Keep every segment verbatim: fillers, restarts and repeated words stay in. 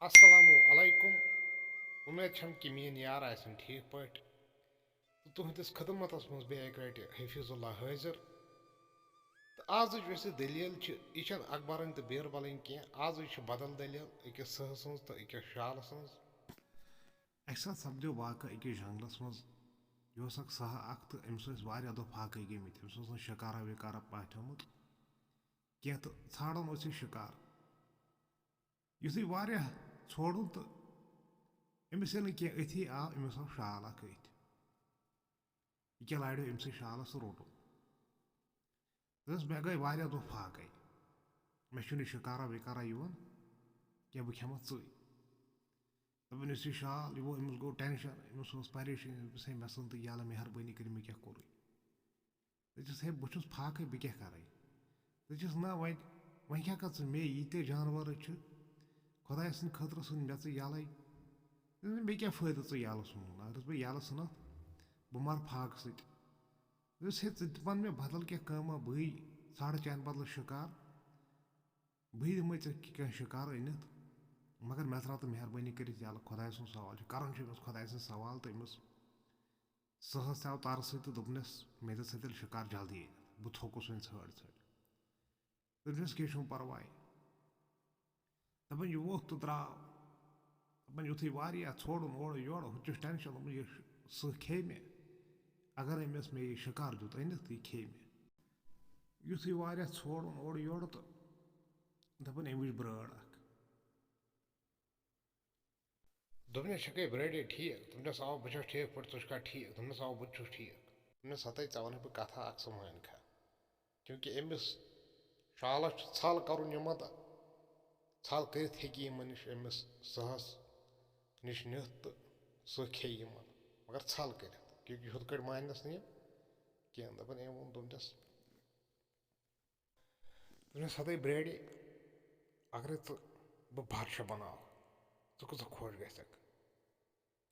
السلام علیکم۔ اُمید چھم کہِ میٲنۍ یار آسن ٹھیٖک پٲٹھۍ۔ تہٕ تُہنٛدِس خدمتس منٛز بیٚیہِ اَکہِ لٹہِ حفیظ اللہ حٲضِر۔ تہٕ آزٕچ یۄس یہِ دٔلیٖل چھِ، یہِ چھَنہٕ اکبرٕنۍ تہٕ بیربلٕنۍ کینٛہہ۔ آزٕچ چھِ بدل دٔلیٖل أکِس سٕہہ سٕنٛز تہٕ أکِس شالہٕ سٕنٛز۔ اَکہِ ساتہٕ سپدیو واقعہٕ أکِس جنگلس منٛز۔ یہِ اوس اکھ سٕہہ اکھ تہٕ أمِس ٲسۍ واریاہ دۄہ فاقے گٔمٕتۍ۔ أمِس اوس نہٕ شکارا وکارا پاتھیومُت کینٛہہ تہٕ ژھانڈان اوس یہِ شکار۔ یُتھُے واریاہ ژھونٛڈُن تہٕ أمِس ییٚلہِ نہٕ کینٛہہ أتھی آو، أمِس آو شال اکھ أتھۍ۔ یہِ کیٛاہ لاریو أمۍ سٕے شالس تہٕ روٚٹُن۔ دوٚپُس، مےٚ گٔے واریاہ دۄہ فاقے، مےٚ چھُنہٕ یہِ شکارا وکارا یِوان کینٛہہ، بہٕ کھٮ۪مہٕ ژٕے۔ دوٚپُن، یُس یہِ شال، یہِ گوٚو، أمِس گوٚو ٹینشن، أمِس اوس پریشٲنی، دوٚپُس، ہے، مےٚ ژھٕن تہٕ یَلہٕ، مہربٲنی کٔرِتھ، مےٚ کیٛاہ کوٚرُے؟ دٔپِس، ہے، بہٕ چھُس فاقے، بہٕ کیٛاہ کَرَے؟ دٔپِس، نہ، وۄنۍ، وۄنۍ کیٛاہ کَر ژٕ مے؟ ییٖتیٛاہ جانوَر چھِ، خۄداے سٕنٛدِ خٲطرٕ ژھٕن مےٚ ژٕ یَلَے۔ دوٚپُن، مےٚ کیٛاہ فٲیدٕ ژٕ یَلہٕ ژھٕنُن؟ اگر ژٕ بہٕ یَلہٕ ژھٕنَتھ، بہٕ مَرٕ فاقہٕ سۭتۍ۔ دوٚپُس، ہے، ژٕ تہِ وَن مےٚ بدل کینٛہہ کٲمہ، بٕے ژھانٛڈٕ چانہِ بدلہٕ شِکار، بٕے دِمَے ژےٚ کینٛہہ شِکار أنِتھ، مگر مےٚ ترٛاو تہٕ مہربٲنی کٔرِتھ یَلہٕ۔ خۄداے سُنٛد سوال چھُ، کَران چھُ أمِس خۄداے سٕنٛدۍ سوال تہٕ أمِس سٕہس تہِ آو ترسٕے تہٕ دوٚپنس، مےٚ دِ سا تیٚلہِ شِکار جلدی أنِتھ، بہٕ تھوٚکُس وۄنۍ ژھٲڑۍ ژھٲڑۍ۔ دوٚپنس، کینٛہہ چھُنہٕ پرواے۔ دپان، یہِ ووٚتھ تہٕ درٛاو۔ دپان، یُتھُے واریاہ ژھوڑُن اورٕ یورٕ، ہُتہِ چھُس ٹینشن، دوٚپُن، یہِ سٕہہ کھیٚیہِ مےٚ۔ اگر أمِس مےٚ یہِ شِکار دیُت أنِتھ، یہِ کھیٚیہِ مےٚ۔ یُتھُے واریاہ ژھوڑُن اورٕ یورٕ تہٕ دپان، أمۍ وٕچھ برٲر اکھ۔ دوٚپنَس، چھَکھَے برٛیڈے ٹھیٖک؟ دوٚپنَس، آ، بہٕ چھَس ٹھیٖک پٲٹھۍ، ژٕ چھُکھا ٹھیٖک؟ دوٚپنَس، آ، بہٕ تہِ چھُس ٹھیٖک۔ دوٚپنَس، ہَتَے ژےٚ وَنَے بہٕ کَتھا اَکھ، ژٕ مٲنۍ کھا۔ چوٗنٛکہِ أمِس شالَس چھُ ژھَل کَرُن یِمَن تہٕ ژھَل کٔرِتھ ہیٚکہِ یِمَن نِش أمِس سٕہَس نِش نِتھ تہٕ سُہ کھیٚیہِ یِمَن، مگر ژھَل کٔرِتھ، کیونٛکہِ ہُتھ کٲٹھۍ ماننَس نہٕ یِم کینٛہہ۔ دَپان، أمۍ ووٚن، دوٚپنَس، دوٚپنَس، ہَتَے برٛیڈے، اگرے ژٕ بہٕ بادشاہ بناو، ژٕ کۭژاہ خۄش گژھکھ؟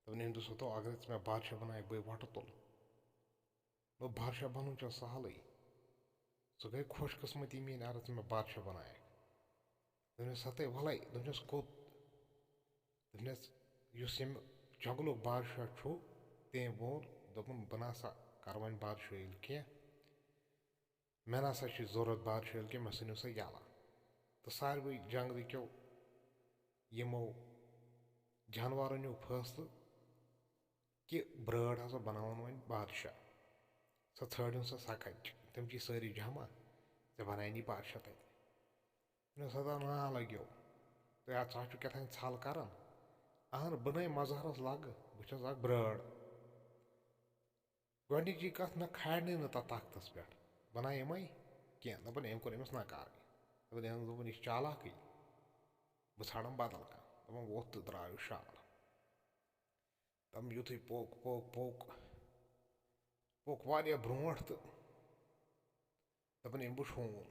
دوٚپُن، أمۍ دوٚپ، ستو، اگرے ژٕ مےٚ بادشاہ بنایکھ، بہٕ وۄٹہٕ تُلہٕ۔ دوٚپ، بادشاہ بنُن چھُ سہلٕے، ژٕ گٔے خۄش قٕسمتی میٛٲنۍ، اگر ژٕ مےٚ بادشاہ بنایکھ۔ دوٚپنَس، ہَتَے وَلَے، دوٚپنَس، کوٚت؟ دوٚپنَس، یُس ییٚمہِ جنگلُک بادشاہ چھُ، تٔمۍ ووٚن، دوٚپُن، بہٕ نہ سا کَرٕ وۄنۍ بادشٲہی کینٛہہ، مےٚ نہ سا چھِ ضروٗرت بادشٲہی کینٛہہ، مےٚ ژھٕنِو سا یَلہٕ۔ تہٕ ساروٕے جنگلہٕ کیو یِمو جانوَرو نیوٗ فٲصلہٕ کہِ برٲر ہسا بناوون وۄنۍ بادشاہ۔ سۄ ژھٲنٛڈِن سۄ سۄ کَتہِ چھِ؟ تِم چھِ سٲری جمع، ژےٚ بناوِنی بادشاہ تَتہِ۔ مےٚ سا دوٚپ، نا لَگیو، تُہۍ ہسا چھُو کیٛاہ تام ژھل کران۔ اہن، بہٕ نے مظہرس لگہٕ، بہٕ چھَس اکھ برٲر۔ گۄڈٕنِچی کَتھ، مےٚ کھارنٕے نہٕ تَتھ تختَس پٮ۪ٹھ، بہٕ نہ یِمَے کینٛہہ۔ دَپان، أمۍ کوٚر أمِس نکارٕے۔ دَپان، أمۍ دوٚپُن، یہِ چھِ چالاکٕے، بہٕ ژھانٛڈَن بدل کانٛہہ۔ دَپان، ووٚتھ تہٕ درٛاو یہِ شال۔ دَپان، یُتھُے پوٚک، پوٚک، پوٚک، پوٚک واریاہ برٛونٛٹھ تہٕ دَپان، أمۍ وٕچھ ہوٗن۔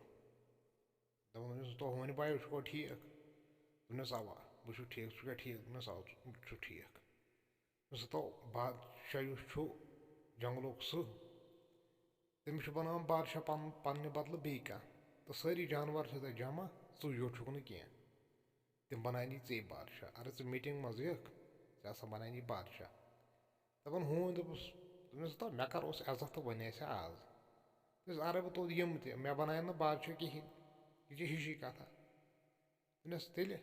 دَپان، دوٚپنَس، تۄہہِ ہوٗنہِ بایو چھُکھا ٹھیٖک؟ دوٚپنَس، اَوا، بہٕ چھُس ٹھیٖک، ژٕ چھُکھا ٹھیٖک؟ دوٚپنَس، اَوا، ژٕ چھُکھ ٹھیٖک۔ دوٚپنَس، تو بادشاہ یُس چھُ جنٛگلُک سٕہہ، تٔمِس چھُ بناوان بادشاہ پَنُن، پنٛنہِ بدلہٕ بیٚیہِ کانٛہہ۔ تہٕ سٲری جانوَر چھِ تَتہِ جمع، ژٕے یوت چھُکھ نہٕ کینٛہہ۔ تِم بناونی ژے بادشاہ۔ اگر ژٕ میٖٹِنٛگ منٛز یِکھ، ژےٚ ہسا بناونی بادشاہ۔ دَپان، ہوٗنۍ دوٚپُس، دوٚپنَس، ہتا، مےٚ کَر اوس عزت تہٕ وۄنۍ آسہِ آز۔ دوٚپنَس، اَرَے بہٕ توٚت یِم تہِ، مےٚ بنایَن نہٕ بادشاہ کِہیٖنۍ۔ یہِ چھِ ہِشی کَتھا۔ دوٚپنَس، تیٚلہِ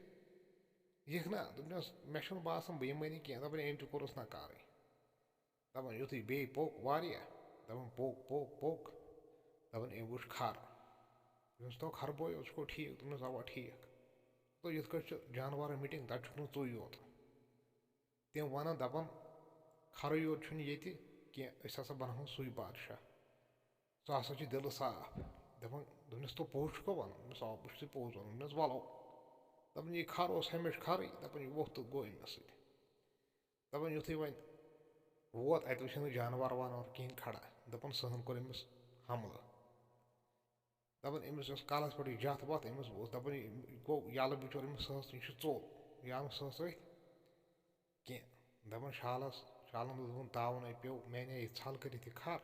یِکھ نا؟ دوٚپنَس، مےٚ چھُنہٕ باسان بہٕ یِمَے نہٕ کینٛہہ۔ دَپان، أمۍ تہِ کوٚرُس نکارٕے۔ دَپان، یُتھُے بیٚیہِ پوٚک واریاہ، دَپان، پوٚک، پوٚک، پوٚک۔ دَپان، أمۍ وٕچھ کھَر۔ دوٚپنَس، تو کھَربوے، ژٕ چھُکھو ٹھیٖک؟ دوٚپنَس، اَوا، ٹھیٖک۔ تو یِتھ کٲٹھۍ چھِ جانوَرَن میٖٹِنٛگ، تَتہِ چھُکھ نہٕ ژٕے یوت۔ تِم وَنان، دَپان، کھَرٕے یوت چھُنہٕ ییٚتہِ کینٛہہ، أسۍ ہسا بَناوہون سُے بادشاہ۔ سُہ ہسا چھُ دِلہٕ صاف۔ دَپان، دوٚپنَس، تو پوٚز چھُکھا وَنان؟ دوٚپنَس، آ، بہٕ چھُسے پوٚز وَنان۔ دوٚپنَس، وَلو۔ دَپان، یہِ کھَر اوس ہمیشہِ کھَرٕے، دَپان، یہِ ووٚتھ تہٕ گوٚو أمِس سۭتۍ۔ دَپان، یُتھُے وۄنۍ ووت، اَتہِ وٕچھِ نہٕ جانوَر وانوَر کِہیٖنۍ کھڑا۔ دَپان، سٕہَن کوٚر أمِس حملہٕ۔ دَپان، أمِس یۄس کَلَس پٮ۪ٹھ یہِ جَتھ وَتھ، أمِس اوس، دَپان، یہِ گوٚو یَلہٕ بِچور، أمِس سٕہَس، یہِ چھُ ژوٚل، یہِ آو نہٕ سٕہَس أتھۍ کینٛہہ۔ دَپان، شالَس، شالَن دوٚپ، دوٚپُن، تاوَنے پیوٚو، مےٚ اَنے یہِ ژھَل کٔرِتھ یہِ کھَر۔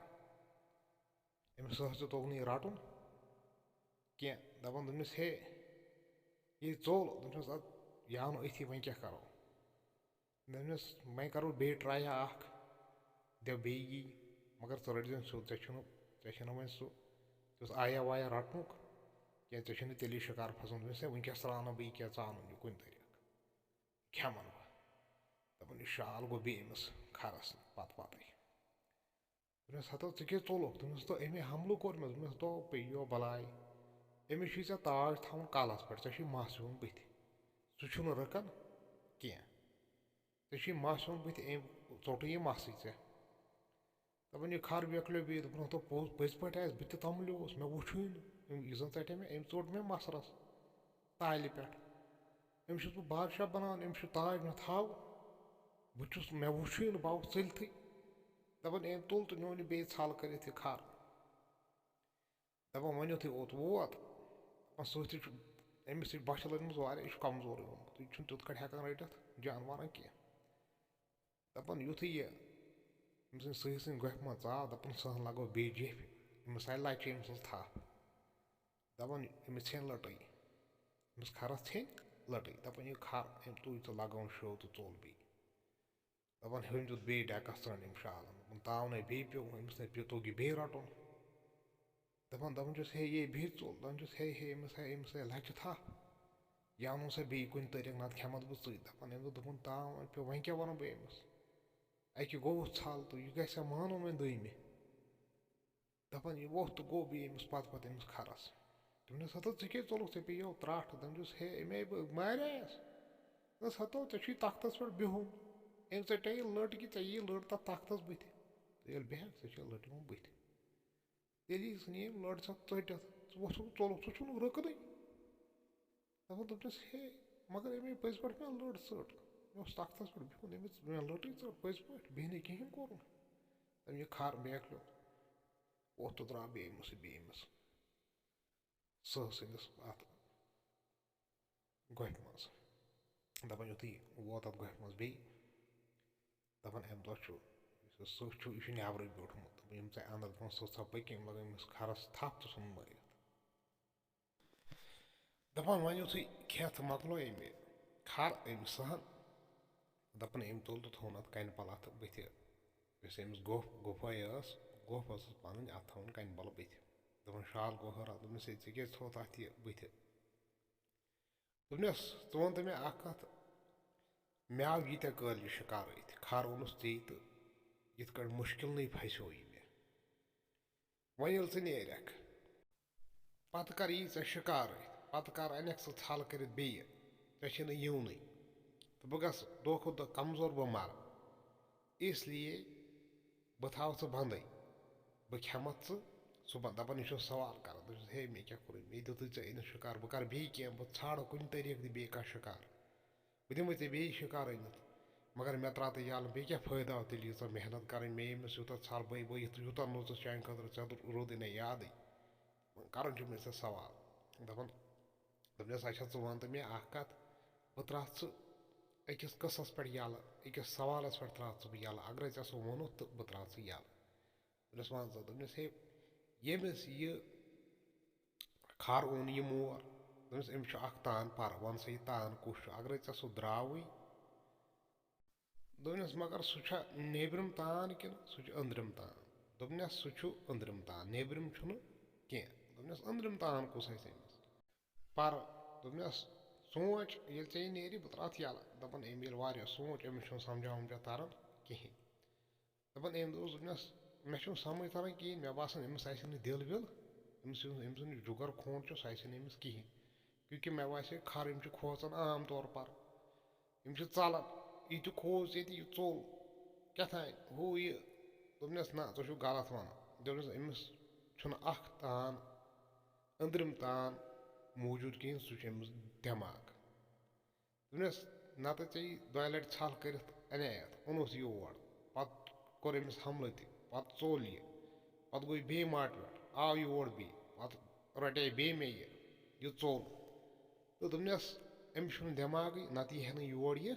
أمِس سٕہَس تہِ توٚگ نہٕ یہِ رَٹُن کینٛہہ۔ دَپان، دوٚپنَس، ہے، یہِ ژوٚل، دوٚپنَس، اَدٕ یہِ آو نہٕ أتھی، وۄنۍ کیٛاہ کَرو؟ دوٚپنَس، وۄنۍ کَرو بیٚیہِ ٹرٛایا اَکھ، دِ بیٚیہِ یی، مگر ژٕ رٔٹۍ زٮ۪ن سیوٚد، ژےٚ چھُنہٕ، ژےٚ چھُنہٕ وۄنۍ سُہ تیُتھ آیا وایا رَٹنُک کینٛہہ، ژےٚ چھُنہٕ تیٚلی شِکار پھَسُن۔ دوٚپنَس، ہے، وٕنکٮ۪س ژٕراو نہٕ بہٕ یہِ کینٛہہ، ژٕ اَنُن یہِ کُنہِ طریٖقہٕ، کھٮ۪مَن بہٕ۔ دَپان، یہِ شال گوٚو بیٚیہِ أمِس کھَرَس پَتہٕ پَتَے۔ دوٚپنَس، ہَتو، ژٕ کیٛازِ ژوٚلُکھ؟ دوٚپنَس، ہَتو، أمۍ حملہٕ کوٚر مےٚ۔ دوٚپنَس، ہَتو، پیٚیہِ یو بَلاے۔ أمِس چھُے ژےٚ تاج تھاوُن کَلَس پٮ۪ٹھ، ژےٚ چھُے مَس یِوُن بٕتھِ، سُہ چھُنہٕ رٕکَن کینٛہہ۔ ژےٚ چھُے مَس یِوُن بٕتھِ، أمۍ ژوٚٹُے یہِ مَسٕے ژےٚ۔ دَپان، یہِ کھَر بیکلیو بیٚیہِ۔ دوٚپُن، ہَتو، پوٚز، پٔزۍ پٲٹھۍ آسہِ، بہٕ تہِ تَملیوس، مےٚ وُچھُے نہٕ۔ أمۍ، یہِ زَن ژَٹے مےٚ، أمۍ ژوٚٹ مےٚ مَس رَس تالہِ پٮ۪ٹھ۔ أمِس چھُس بہٕ بادشاہ بَناوان، أمِس چھُ تاج مےٚ تھاوُن۔ بہٕ چھُس، مےٚ وُچھُے نہٕ، بہٕ آوُس ژٔلۍتھٕے۔ دَپان، أمۍ تُل تہٕ نیوٗن یہِ بیٚیہِ ژھَل کٔرِتھ یہِ کھَر۔ دَپان، وۄنۍ یُتھُے اوٚت ووت، دَپان، سۭتۍ چھُ أمِس سۭتۍ بۄچھِ لٔجمٕژ واریاہ، یہِ چھُ کمزورٕے گوٚمُت، یہِ چھُنہٕ تیُتھ کٲٹھۍ ہٮ۪کان رٔٹِتھ جانوَرَن کینٛہہ۔ دَپان، یُتھُے یہِ أمۍ سٕنٛدِ سٕہہِ سٕنٛدِ گۄپھِ منٛز ژاو، دَپان، سٕہَن لَگٲو بیٚیہِ جیٚپھِ، أمِس آیہِ لَچہِ أمۍ سٕنٛز تھَپھ۔ دَپان، أمِس ژھیٚنۍ لٔٹٕے، أمِس کھَرَس ژھیٚنۍ لٔٹٕے۔ دَپان، یہِ کھَر أمۍ تُج تہٕ لَگٲوُن شو تہٕ ژوٚل بیٚیہِ۔ دَپان، ہیوٚن دیُت بیٚیہِ ڈٮ۪کَس ژٲنٛڈ أمۍ شالَن۔ دوٚپُن، تاونے بیٚیہِ پیوٚو، أمِس نے پیوٚو توٚگ یہِ بیٚیہِ رَٹُن۔ دَپان، دَپان چھُس، ہے، یے بیٚیہِ ژوٚل۔ دَپان چھُس، ہے، ہے، أمِس ہے، أمِس ہے لَچہِ تھَپھ۔ یہِ اَنُن سا بیٚیہِ کُنہِ طریٖقہٕ، نَتہٕ کھٮ۪مَتھ بہٕ ژٕے۔ دَپان، أمۍ دوٚپ، دوٚپُن، تاوَن پیوٚو، وۄنۍ کیٛاہ وَنہٕ بہٕ أمِس؟ اَکہِ گوٚوُس ژھَل تہٕ یہِ گژھِ ہا مانُن وۄنۍ دوٚیمہِ۔ دَپان، یہِ ووٚتھ تہٕ گوٚو بیٚیہِ أمِس پَتہٕ پَتہٕ أمِس کھَرَس۔ دوٚپنَس، ہَتو، ژٕ کیٛازِ ژوٚلُکھ؟ ژےٚ پیٚیو ترٛٹھ۔ دَپان چھُس، ہے، اَمے بہٕ مارییَس۔ دوٚپنَس، ہَتو، ژےٚ چھُے تختَس پٮ۪ٹھ بِہُن۔ أمۍ ژَٹے یہِ لٔٹ کہِ ژےٚ یی لٔٹ تَتھ تختَس بٕتھِ۔ تہٕ ییٚلہِ بیٚہَکھ، ژےٚ چھےٚ لٔٹہِ یِوان بٕتھِ۔ تیٚلہِ یی سُہ نِیہِ لٔٹ ژےٚ ژٔٹِتھ۔ ژٕ ووٚتھُکھ ژوٚلُکھ، ژٕ چھُنہٕ رُکنٕے۔ دَپان دوٚپنَس، ہے، مگر أمۍ پٔزۍ پٲٹھۍ مےٚ لٔٹ ژٔٹ۔ مےٚ اوس تختَس پٮ۪ٹھ بِہُن، أمۍ ژٔٹ مےٚ لٔٹٕے ژٔٹ پٔزۍ پٲٹھۍ، بیٚیہِ نہٕ کِہیٖنۍ کوٚرُن۔ تٔمۍ یہِ کھَر بیکلیو۔ ووٚتھ تہٕ درٛاو بیٚیہِ أمِس سۭتۍ، بیٚیہِ أمِس سٕہہ سٕنٛدِس اَتھ گۄپھِ منٛز۔ دَپان یُتھُے ووت اَتھ گۄپھِ منٛز بیٚیہِ، دَپان اَمہِ دۄہ چھُ یُس یہِ سٕہہ چھُ، یہِ چھُ نٮ۪برٕے بیوٗٹھمُت۔ دَپان یِم ژےٚ اَنٛدر تھوٚوُن سٕہہ ژھاو پٔکِم، لَگٲومٕژ کھَرَس تھَپھ تہٕ ژھُنُن مٲرِتھ۔ دَپان وۄنۍ یُتھُے کھٮ۪تھ مۄکلو أمۍ، کھَر أمۍ سٕہَن، دَپان أمۍ تُل تہٕ تھوٚوُن اَتھ کَنہِ پَل اَتھ بٕتھِ۔ یۄس أمِس گۄپھ، گۄپھَے ٲس، گۄپھ ٲسٕس پَنٕنۍ، اَتھ تھٲوٕن کَنہِ پَلہٕ بٕتھِ۔ دَپان، شال گوٚو حٲران، دوٚپنَس، ہے، ژےٚ کیٛازِ تھوٚوُتھ اَتھ یہِ بٕتھِ؟ دوٚپنَس، ژٕ وَن تہٕ مےٚ اَکھ کَتھ، مےٚ آو ییٖتیٛاہ کٲلۍ یہِ شِکار أتھۍ، کھَر اوٚنُس ژےٚ تہٕ یِتھ کٲٹھۍ مُشکِلنٕے پھَسیو یہِ مےٚ۔ وۄنۍ ییٚلہِ ژٕ نیرَکھ، پَتہٕ کَر یی ژےٚ شِکارٕے، پَتہٕ کَر اَنَکھ ژٕ ژھَل کٔرِتھ بیٚیہِ، ژےٚ چھِنہٕ یِونٕے۔ تہٕ بہٕ گژھٕ دۄہ کھۄتہٕ دۄہ کمزور، بہٕ مَرٕ۔ اس لیے بہٕ تھاوٕ ژٕ بنٛدٕے، بہٕ کھٮ۪مَتھ ژٕ۔ سُہ بَ-، دَپان، یہِ چھُ سوال کَران۔ دَپان چھُس، ہے، مےٚ کیٛاہ کوٚرُے؟ مےٚ دیُتُے ژےٚ أنِتھ شِکار، بہٕ کَرٕ بیٚیہِ کینٛہہ، بہٕ ژھانٛڈٕ کُنہِ طریٖقہٕ تہِ بیٚیہِ کانٛہہ شِکار۔ بہٕ دِمَے ژےٚ بیٚیہِ شِکار أنِتھ، مگر مےٚ ترٛاو تہٕ یَلہٕ، بیٚیہِ کیٛاہ فٲیدٕ آو تیٚلہِ ییٖژاہ محنت کَرٕنۍ، مےٚ ییٚمِس یوٗتاہ ژھَل بٔے بٔے، یُتھ، یوٗتاہ نوٚژُس چانہِ خٲطرٕ، ژےٚ روٗدُے نہ یادٕے۔ وۄنۍ کَرُن چھُ مےٚ ژےٚ سوال۔ دَپان، دوٚپنَس، اچھا، ژٕ وَن تہٕ مےٚ اَکھ کَتھ، بہٕ ترٛاوٕ ژٕ أکِس قٕصَس پٮ۪ٹھ یَلہٕ، أکِس سوالَس پٮ۪ٹھ ترٛاوٕ ژٕ بہٕ یَلہٕ، اگرَے ژےٚ سُہ ووٚنُتھ تہٕ بہٕ ترٛاوٕ ژٕ یَلہٕ۔ دوٚپنَس، وَن سا، دوٚپنَس، ہے، ییٚمِس یہِ کھَر اوٚن یہِ مور، دوٚپنَس، أمِس چھُ اَکھ تان پَرٕ، وَن سا یہِ تان کُس چھُ؟ اگرَے ژےٚ سُہ درٛاوٕے، دوٚپنَس، مگر سُہ چھا نیٚبرِم تان کِنہٕ سُہ چھُ أنٛدرِم تان؟ دوٚپنَس، سُہ چھُ أنٛدرِم تان، نیٚبرِم چھُنہٕ کینٛہہ۔ دوٚپنَس، أنٛدرِم تان کُس آسہِ أمِس؟ پَرٕ۔ دوٚپنَس، سونٛچ، ییٚلہِ ژےٚ یہِ نیرِ، بہٕ ترٛاوَتھ یَلہٕ۔ دَپان، أمۍ ییٚلہِ واریاہ سونٛچ، أمِس چھُنہٕ سَمجھاوُن وَمجھاوُن تَران کِہیٖنۍ۔ دَپان، أمۍ دوٚپُس، دوٚپنَس، مےٚ چھُنہٕ سَمٕجھ تَران کِہیٖنۍ، مےٚ باسان، أمِس آسہِ نہٕ دِل وِل، أمِس چھُنہٕ، أمۍ سُنٛد یُس جُگر خوٗن چھُ، سُہ آسہِ نہٕ أمِس کِہیٖنۍ، کیونکہ مےٚ باسے، کھَر یِم چھِ کھوژان عام طور پر، یِم چھِ ژَلان، یہِ تہِ کھوٗژ ییٚتہِ، یہِ ژوٚل، کیٛاہ تام، ہُہ یہِ۔ دوٚپنَس، نہ، ژٕ چھُکھ غلط وَنان۔ دوٚپنَس، أمِس چھُنہٕ اَکھ تان، أنٛدرِم تان موٗجوٗد کِہیٖنۍ، سُہ چھُ أمِس دٮ۪ماغ۔ دوٚپنَس، نَتہٕ ژےٚ یہِ دۄیہِ لَٹہِ ژھَل کٔرِتھ اَنے یَتھ، اوٚنُس یور، پَتہٕ کوٚر أمِس حملہٕ تہِ، پَتہٕ ژوٚل یہِ، پَتہٕ گوٚو یہِ بیٚیہِ ماٹویٹ، آو یور بیٚیہِ، پَتہٕ رَٹے بیٚیہِ مےٚ یہِ، یہِ ژوٚل۔ تہٕ دوٚپنَس، أمِس چھُنہٕ دٮ۪ماغٕے، نَتہٕ یی ہا نہٕ یور یہِ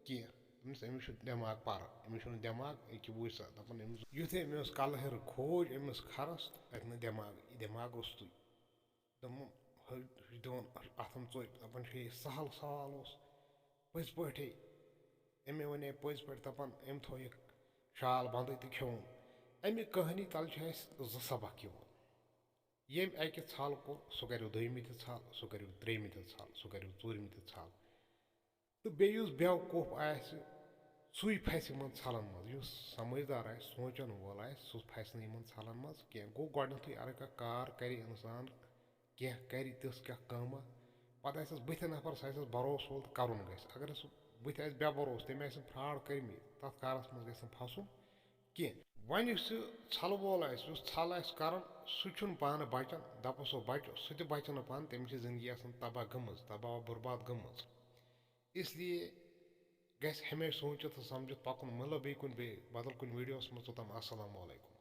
کینٛہہ۔ دوٚپنَس، أمِس چھُ دٮ۪ماغ پَرٕ، أمِس چھُنہٕ دٮ۪ماغ، أکہِ وٕچھ سا، دَپان أمِس، یُتھُے أمۍ أمِس کَلہٕ ہیٚرٕ کھوٗج أمِس کھَرَس، اَتہِ نہٕ دٮ۪ماغ، یہِ دٮ۪ماغ روٚستُے۔ دوٚپُن، ہُہ، ہُہ چھُ دِوان اَتھَن ژوٚپۍ، دَپان چھُ، یہِ سَہَل سوال اوس، پٔزۍ پٲٹھۍ، أمۍ وَنے پٔزۍ پٲٹھۍ دَپان، أمۍ تھوو یہِ شال بَنٛدٕے تہٕ کھیوٚوُن۔ اَمہِ کہانی تَل چھُ اَسہِ زٕ سبق یِوان۔ ییٚمۍ اَکہِ ژھل کوٚر، سُہ کَریو دوٚیمہِ تہِ ژھل، سُہ کَریو ترٛیٚیمہِ تہِ ژھل، سُہ کَریو ژوٗرمہِ تہِ ژھل۔ تہٕ بیٚیہِ یُس بیوقوٗف آسہِ، سُے پھسہِ یِمَن ژھلَن منٛز۔ یُس سمجھدار آسہِ، سونٛچَن وول آسہِ، سُہ پھسہِ نہٕ یِمَن ژھلَن منٛز کینٛہہ۔ گوٚو، گۄڈٕنٮ۪تھٕے اگر کانٛہہ کار کَرِ اِنسان، کینٛہہ کَرِ تِژھ کینٛہہ کٲمہ، پَتہٕ آسٮ۪س بٕتھِ نفر، سُہ آسٮ۪س بھروسہٕ وول تہٕ کَرُن گژھِ۔ اگر سُہ بٕتھِ آسہِ بے بھروسہٕ، تٔمۍ آسن fraud کٔرمٕتۍ، تَتھ کارَس منٛز گژھِ نہٕ پھسُن کینٛہہ۔ وۄنۍ یُس یہِ ژھلہٕ وول آسہِ، یُس ژھل آسہِ کَران، سُہ چھُنہٕ پانہٕ بَچان، دَپَس ہو بَچو، سُہ تہِ بَچہِ نہٕ پانہٕ، تٔمِس چھِ زِندگی آسان تباہ گٔمٕژ، تباہ و برباد گٔمٕژ۔ اس لیے گژھِ ہمیشہِ سوٗنٛچِتھ تہٕ سَمجھِتھ پَکُن۔ مِلو بیٚیہِ کُنہِ، بیٚیہِ بدل کُنہِ ویٖڈیوَس منٛز۔ توٚتام السلام علیکم۔